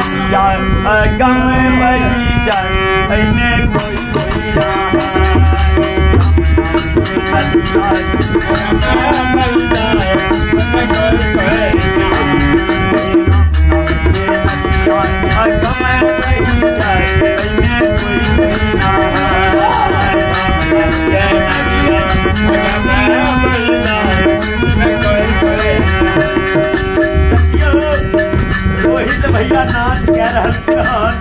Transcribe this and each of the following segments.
नदिया अगम बही जाय एहिमे कोई कोई रोहित भैया नाच कह रहल हन।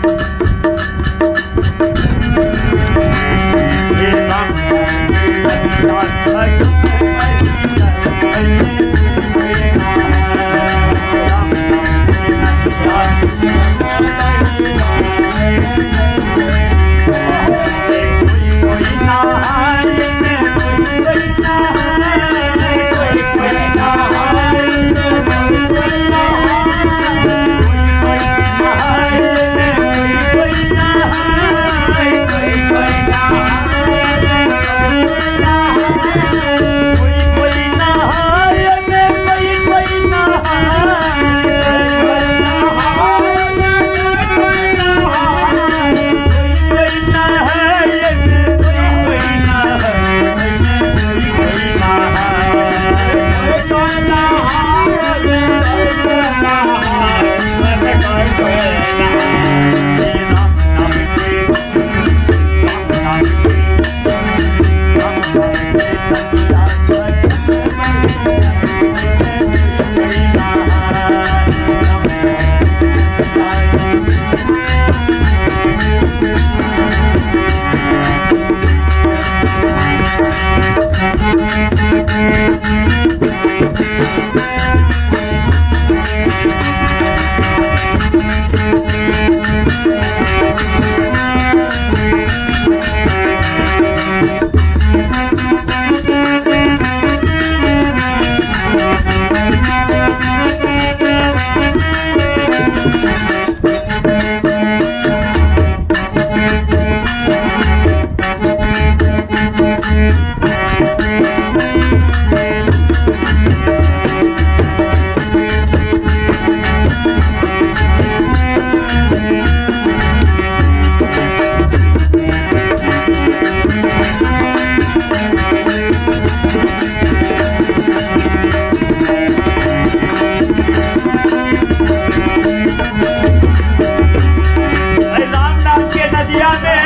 राम नाम के नदिया में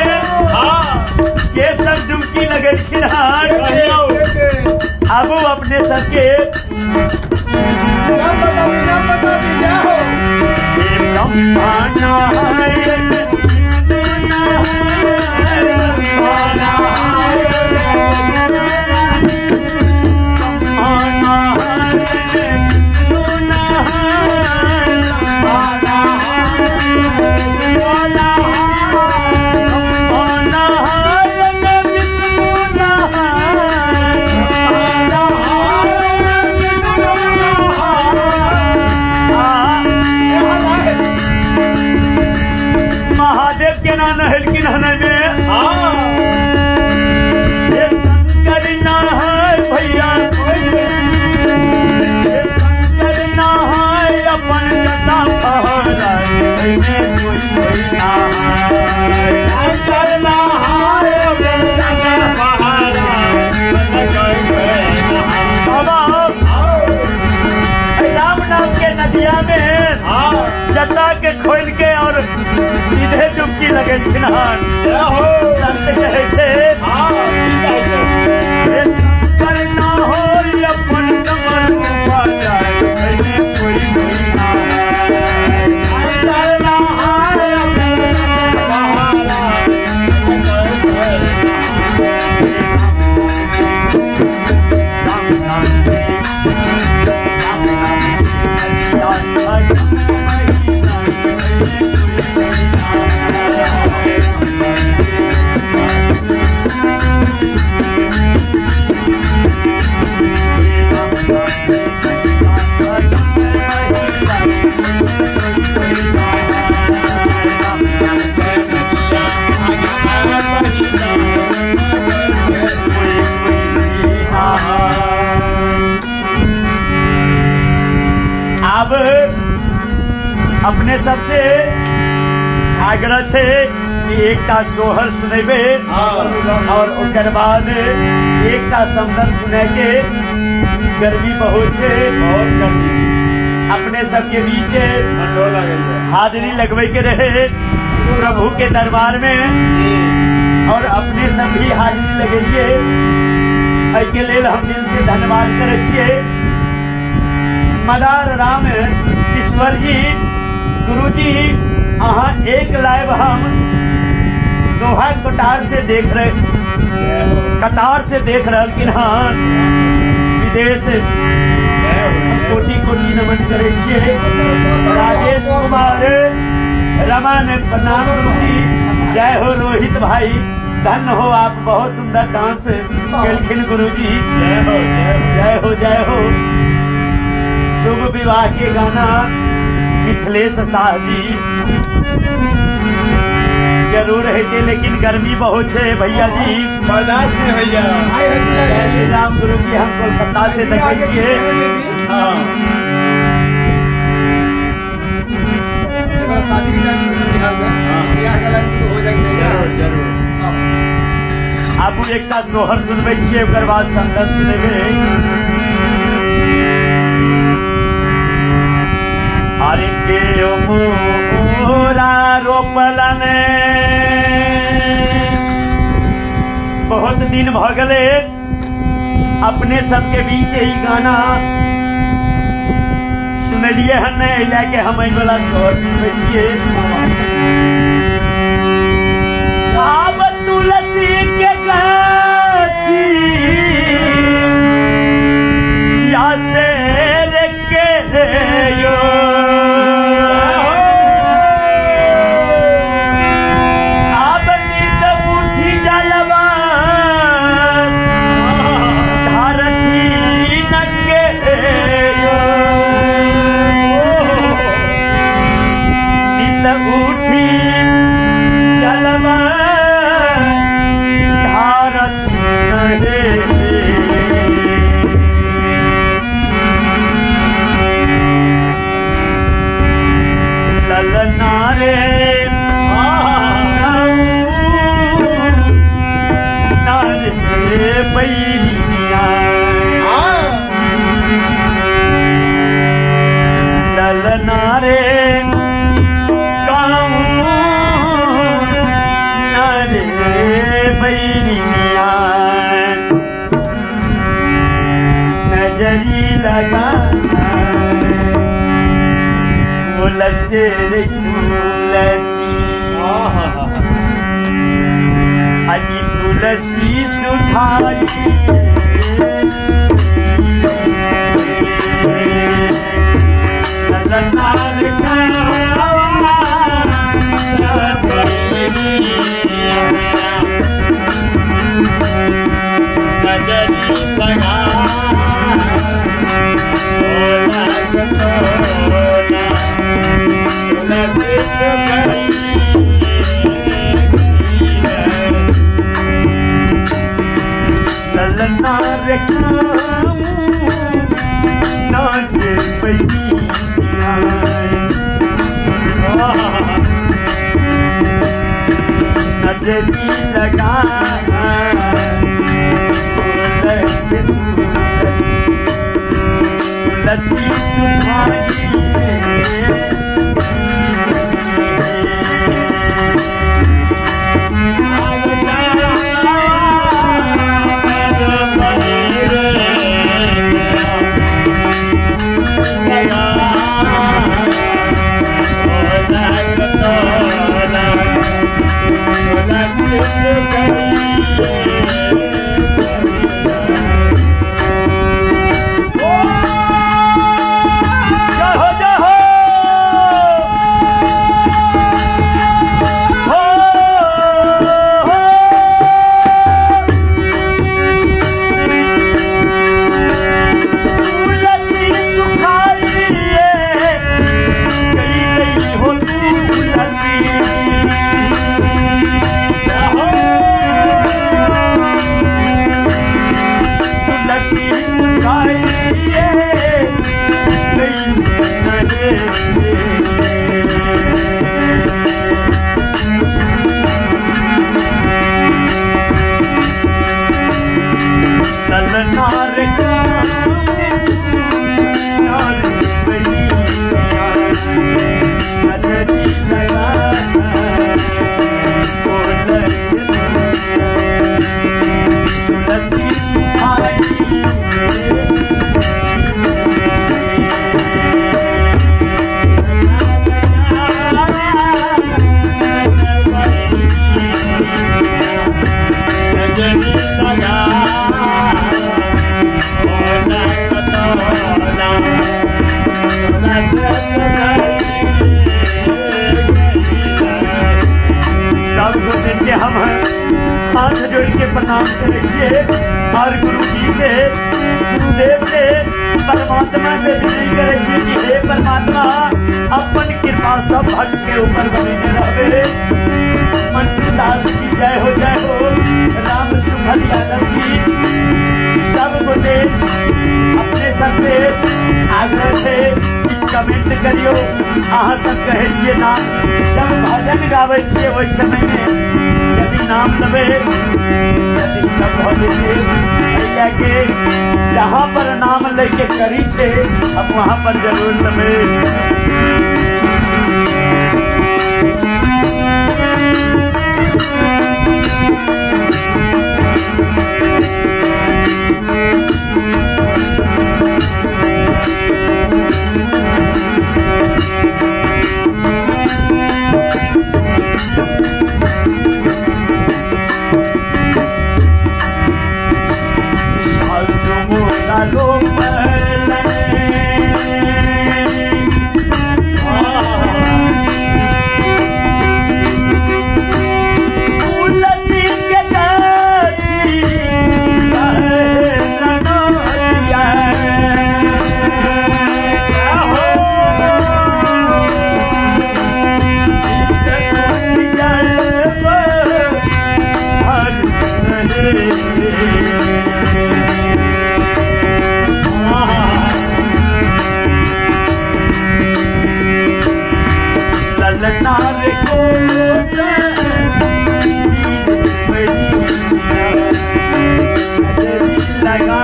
के सब डुबकी लगेलखिन हन। आबू अपने सबके नाम बताबी, नाम बताबी, जय हो। महादेव के ना नहलकिन हन में हे शंकर नहाय भैया, हे शंकर नहाय अपन जटा फहराय एहिमे कोई कोई नहाय। शंकर नहाय अपन जटा फहराय बाबा राम नाम के नदिया में जटा के खोल के और सीधे डुबकी लगेलखिन हन। संत कहै छै हे शंकर ना होय अपन डमरू बजाय एहिमे कोई कोई नहाय। शंकर नहाय अपन जटा फहराय। आब अपने सबसे आग्रह छै कि एकटा सोहर सुनेबे और ओकर बाद एकटा समदन सुने के। गर्मी बहुत छै, बहुत गर्मी। अपने सबके बीच ठंडो लगैया। हाजिरी लगवे के रहे प्रभु के दरबार में और अपने सब भी हाजिरी लगेलिए, एहिके लेल हम दिल से धन्यवाद करै छियै। मदार राम ईश्वर जी, गुरु जी, अहाँ एक लाइव हम दोहा कटार से देख रहे, कटार से देख रहलखिन हन विदेश। कोटि कोटि नमन करै छियै। राजेश कुमार रमन, प्रणाम गुरु जी, जय हो। रोहित भाई, धन्य हो आप, बहुत सुंदर डांस केलखिन गुरु जी। जय हो, जय हो। जय हो, जय हो। शुभ विवाह के गाना मिथिलेश शाह जी जरूर हेतै, लेकिन गर्मी बहुत है भैया जी। बर्दाश्त नहीं भैया। जय श्री राम गुरु जी, हम कोलकाता से देखै छियै। शादी के टाइम में बिहार में बियाह के लाइन हो जाएगी। जरूर जरूर। आबू एकटा सोहर सुनबै छियै, ओकर बाद संगत सुनेबै। अरे के मोरा रोपलन, बहुत दिन भ गेलै अपने सबके बीच ई गाना सुनलिए हन नहि, एहि लए के हम एहि वाला सोहर सुनबै छियै। आब तुलसी के गाछी या शेर के यो, आब नित उठी जलवा धारथी न के यो, नित उठी जलवा धारथी नहे। ललना रे नारे बैरिया, ललना रे काऊ नारे बैरिया, नजरी लगा तुलसी रे तुलसी, अजी तुलसी सुखाई। ललना रे नाचे पैया, नजरी लगा तुलसी सुखाई। सब गोटे के हम हाथ जोड़ के प्रणाम करै छियै और गुरु जी से, गुरुदेव से, परमात्मा से विनय करै छियै कि हे परमात्मा, अपन कृपा सब भक्त के ऊपर बनेने रहबे। मंटू दास जी जय हो, जय हो। राम सुभल यादव जी, सब गोटे अपने सबसे आग्रह छै कि कमेंट करियो। अहाँ सब कहै छियै नाम, जब भजन गाबै छियै ओहि समय में यदि नाम लेबै तऽ डिस्टर्ब भऽ जेतै। एहि लए के जहाँ पर नाम लैके करी छै, हम वहाँ पर जरूर लेबै। सासु मोरा रोपलनि, तुलसी के गाछी कहलनोतिया। हर ललना रे को लगा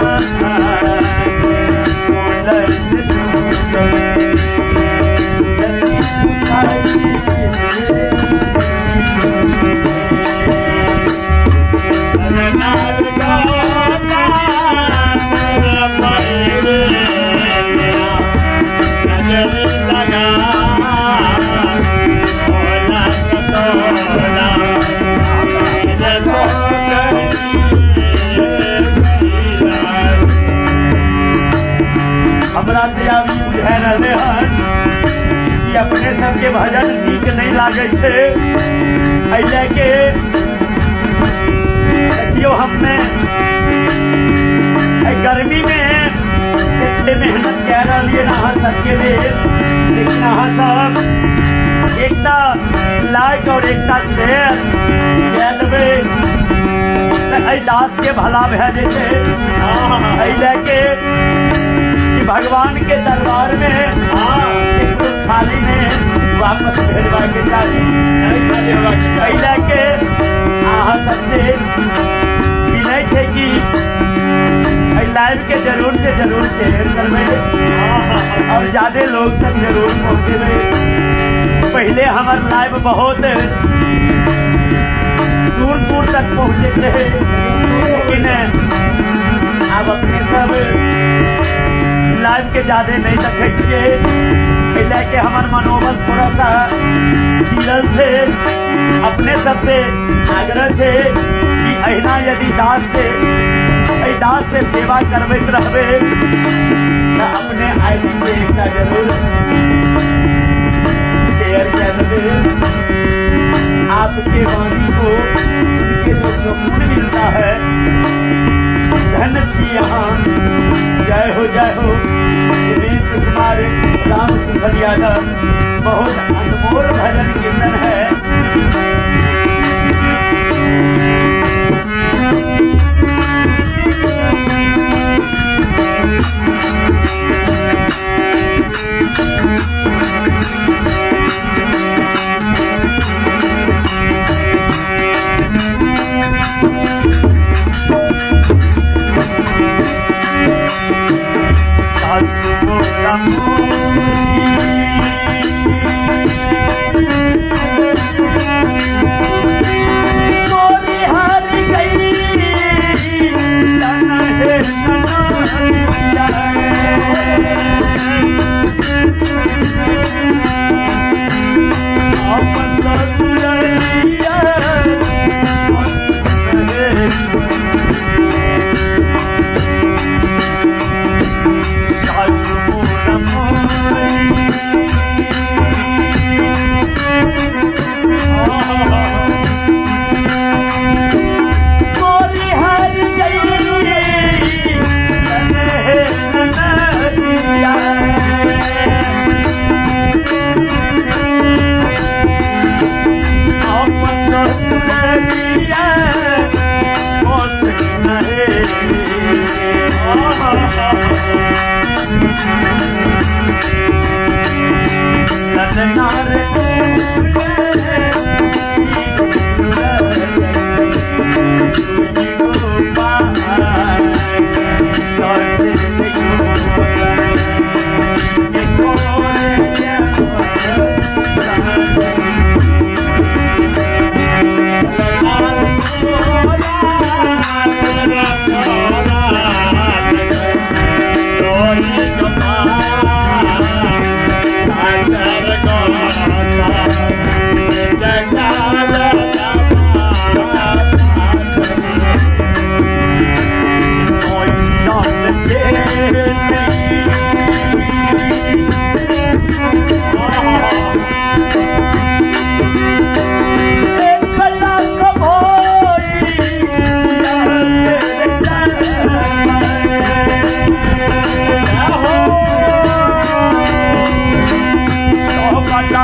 हमरा तऽ आब ई बुझा रहलै हन कि अपने सबके भजन नीक नहि लागै छै। एहि लए के देखियौ, हमे एहि गर्मी में एते मेहनत कए रहलियै अहाँ सबके लेल, लेकिन अहाँ सब एकटा लाइक और एकटा शेयर कए देबै तऽ एहि दास के भला भए जेतै। एहि लए के कि भगवान के दरबार में केकरो खाली ने वापस भेजबा के चाही। एहि लए के अहाँ सबसे विनय छै कि एहि लाइव के जरूर से जरूर शेयर करबै और ज्यादा लोग तक जरूर पहुंचेबै। पहले हमर लाइव बहुत दूर दूर तक पहुंचैत रहे, लेकिन आब अपने सब लाइव के ज्यादा नहीं देखे छियै। एहि लए के हमर मनोबल थोड़ा सा गिरल छै। अपने सबसे आग्रह छै कि अहिना यदि दास से, एहि दास से सेवा करबैत रहबै तऽ अपने आईडी से एकटा जरूर शेयर कर देबै। आपके वाणी को सुन के जो सुकून मिलता है, धन छी यहाँ। जय हो, जय हो। दिनेश कुमार, राम सुखल यादव, बहुत अनमोल भजन कीर्तन है। सासु मोरा मोरी।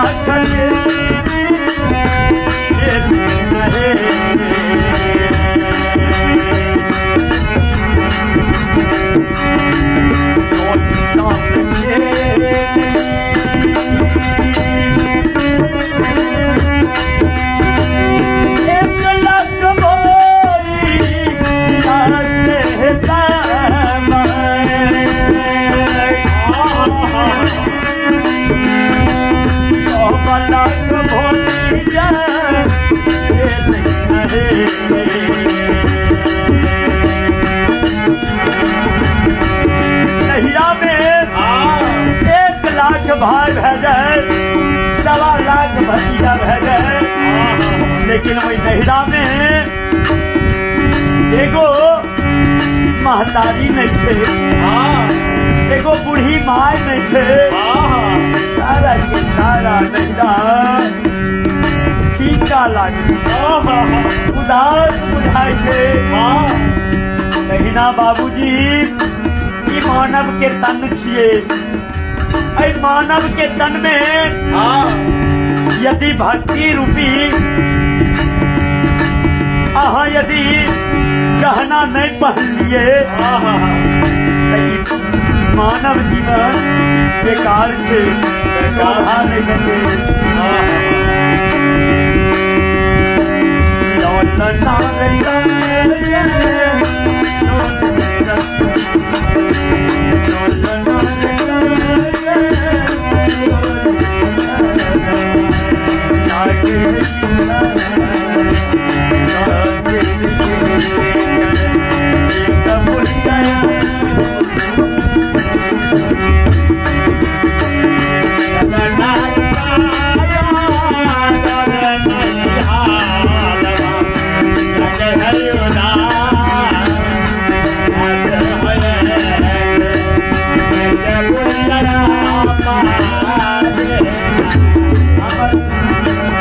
लाख एक लाख मोरी से सौ लाख भोली नहिरा में 1 लाख भाई भए जाए, 1.25 लाख भतीजा भए जाए, लेकिन वही नहिरा में एगो महतारी नहीं छे, एगो बूढ़ी माय नहीं छे। सारा के सारा नहिरा फीका लागे छै, उदास बुझाइ छै। तहिना बाबूजी, ई मानव के तन छियै। एहि मानव के तन में यदि भक्ति रूपी अहाँ यदि गहना नहीं पहनलिए तऽ ई मानव जीवन बेकार छै, शोभा नहीं देते। लौटना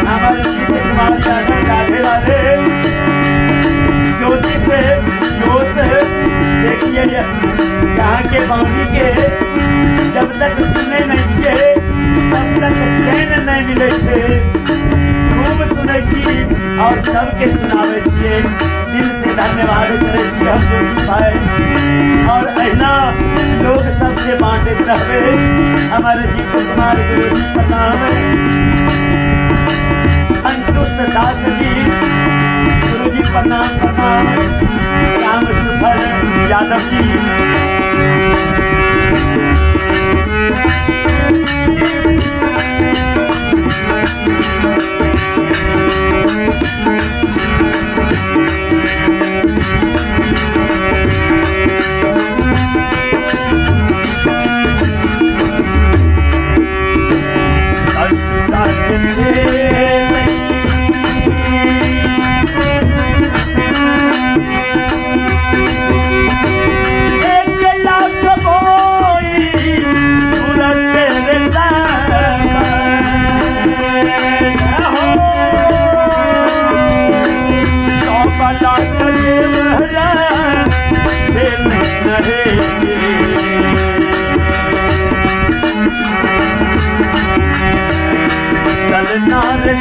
हमर जीत कुमार यादव, राधे राधे। ज्योतिष जोश देखिए, यहाँ के वाणी के जब तक सुने नहीं छियै तब तक चैन नहीं मिले छै। खूब सुनै छी और सबके सुनाबै छियै। दिल से धन्यवाद करै छी हम ज्योति भाई और अहिना लोग सबसे बांटैत रहबै। हमर जीत कुमार गुरु जी प्रणाम। अंकुश दास जी, गुरु जी प्रणाम प्रणाम। राम सुफल यादव जी। ससुरा के 1 लाख कोई सूरत से 1.25 लाख चलना रे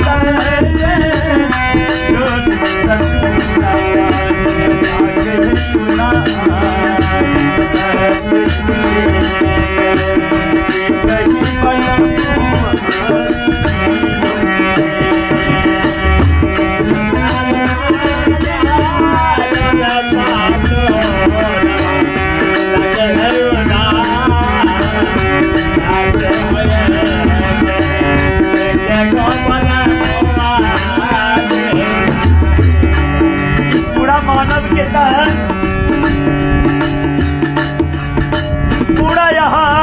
पूरा मानव के तहत पूरा यहाँ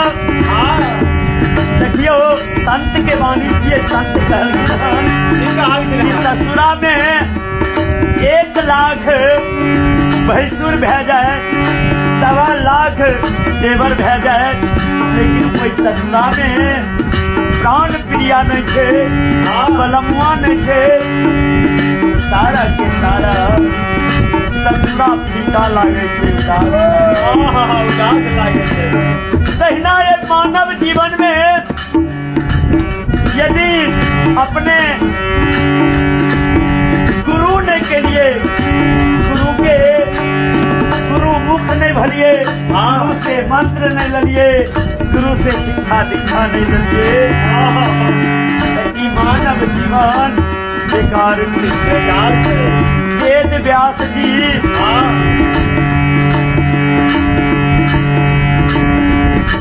देखियो, संत के वाणी छियै। संत कहलखिन हन कि ससुरा में 1 लाख भैंसुर भए जाए, 1.25 लाख देवर भए जाए, लेकिन ओहि ससुरा में प्राण प्रिया नहीं छै, बलमुआ नहीं छै, सारा के सारा ससुरा फीका लागे छै, उदास। उदास लागे छै। तहिना एक मानव जीवन में यदि अपने गुरु नहीं के लिए, गुरु के गुरु मुख नहीं भलिए, गुरु से मंत्र नहीं ललिए, गुरु से शिक्षा दीक्षा नहीं ललिए, ई मानव जीवन बेकार छै। बेकार छै। वेद व्यास जी,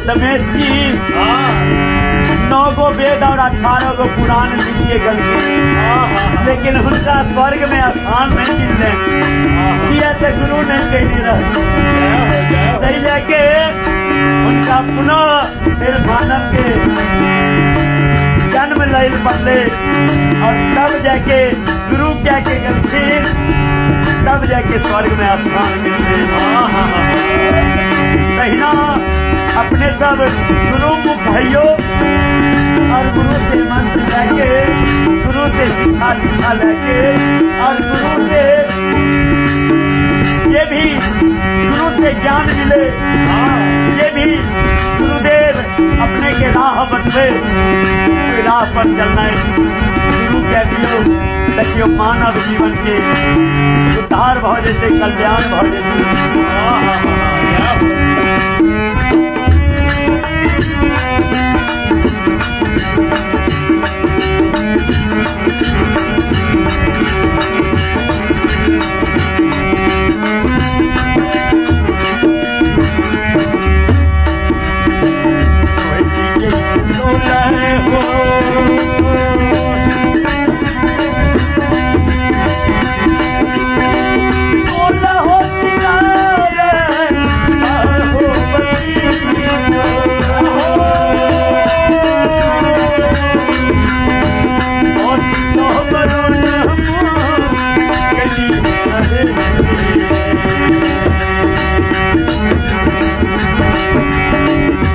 रमेश जी, 9 गो वेद और 18 गो पुराण लिखिए गलखिन, लेकिन हुनका स्वर्ग में स्थान नहीं मिलले, किया तो गुरु नहीं कहने रह, तै लेके उनका पुनः फिर मानव के जन्म लैल पड़ले और तब जाके गुरु क्या के गलखिन, तब जाके स्वर्ग में स्थान मिलले। तहिना अपने सब गुरु मुख हइयो और गुरु से मंत्र लेके, गुरु से शिक्षा दीक्षा लेके और गुरु से ये भी गुरु से ज्ञान मिले, ये भी गुरुदेव अपने के राह बतवे, कोई राह पर चलना है शुरू कह दियो, देखियो मानव जीवन के उद्धार भ जेतै, कल्याण भ जेतै।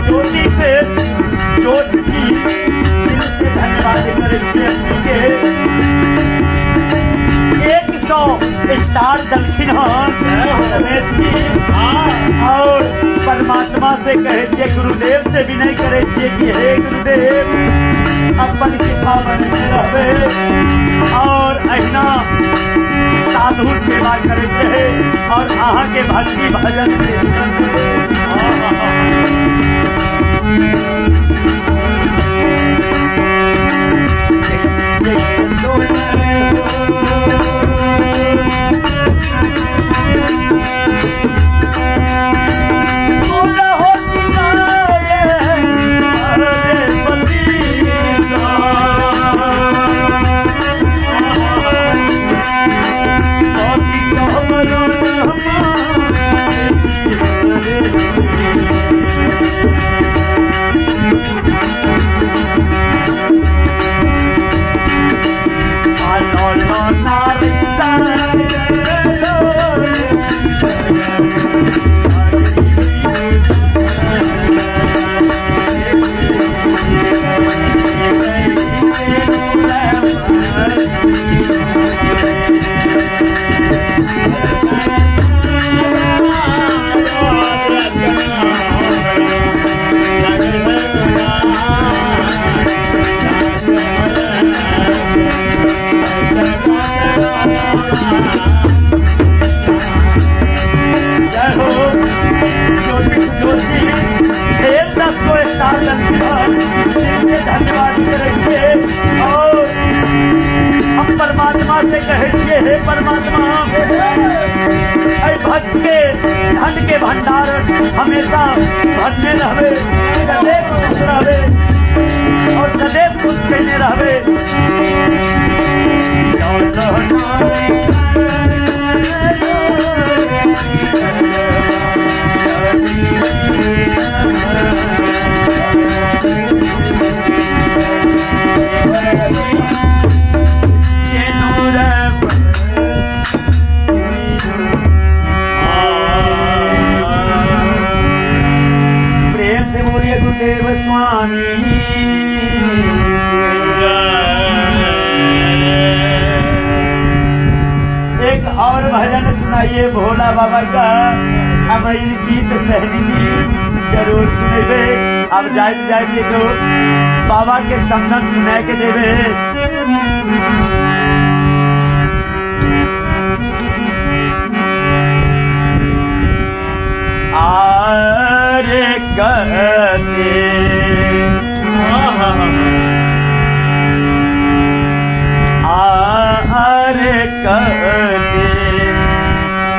ज्योति से जोश जी दिल से धन्यवाद करै छियै अपने के। 100 स्टार दलखिन हन रमेश जी, और परमात्मा से कहै छियै, गुरुदेव से विनय करै छियै कि हे गुरुदेव अपन कृपा बनने रहबै और अहिना साधु सेवा करैत रहे और अहाँ के भक्ति भजन से जुड़ल रहे। धन्यवाद करै छियै और हम परमात्मा से कहै छियै, हे परमात्मा एहि भक्त के धन के भंडार हमेशा भरने रहबे, सदैव खुश रहबे और सदैव खुश कयने रहबे। प्रेम से बोलिए गुरुदेव स्वामी। एक और भजन सुनाइए भोला बाबा का, अमरजीत सहनी जी जरूर सुनेबे। अब जाइत जाइत देखो बाबा के समधन सुना के देवे। आरे कते आरे कते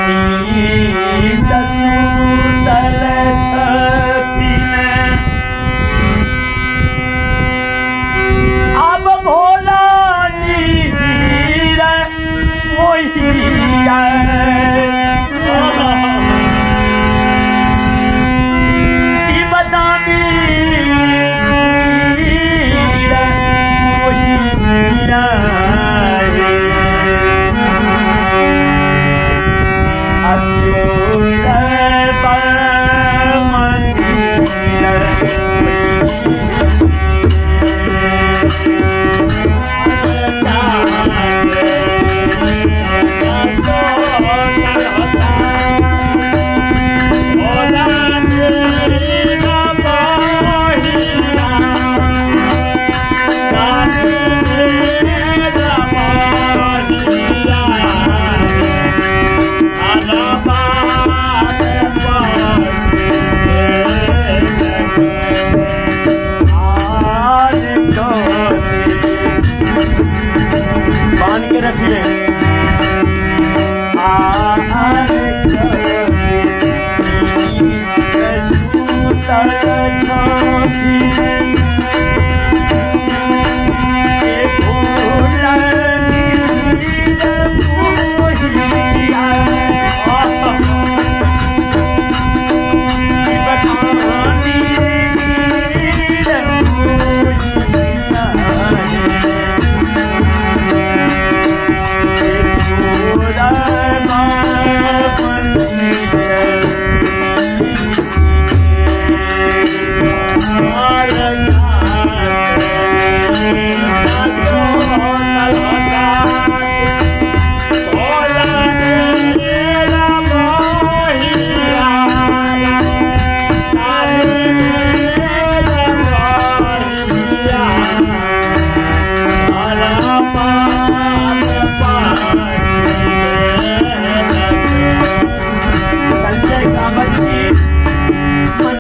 नींद सुतल छथिन। अब भोला नीर मोहिया शिवदानी नीर मोहिया अचूर बांध के रखिए।